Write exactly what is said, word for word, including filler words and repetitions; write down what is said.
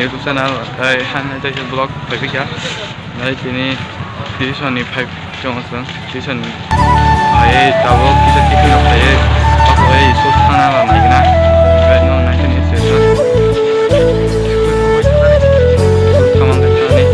YouTube channel, hai, han, hai, taisa vlog phaiphikha. Nai tini tuition ni phai chongo chwng. Tuition ni phaiwi tabuk kisa tiffin rok phaiwi pakhwlai school thangna rw naikhe na. Omo hai no nai tini session. School thangma khe thani.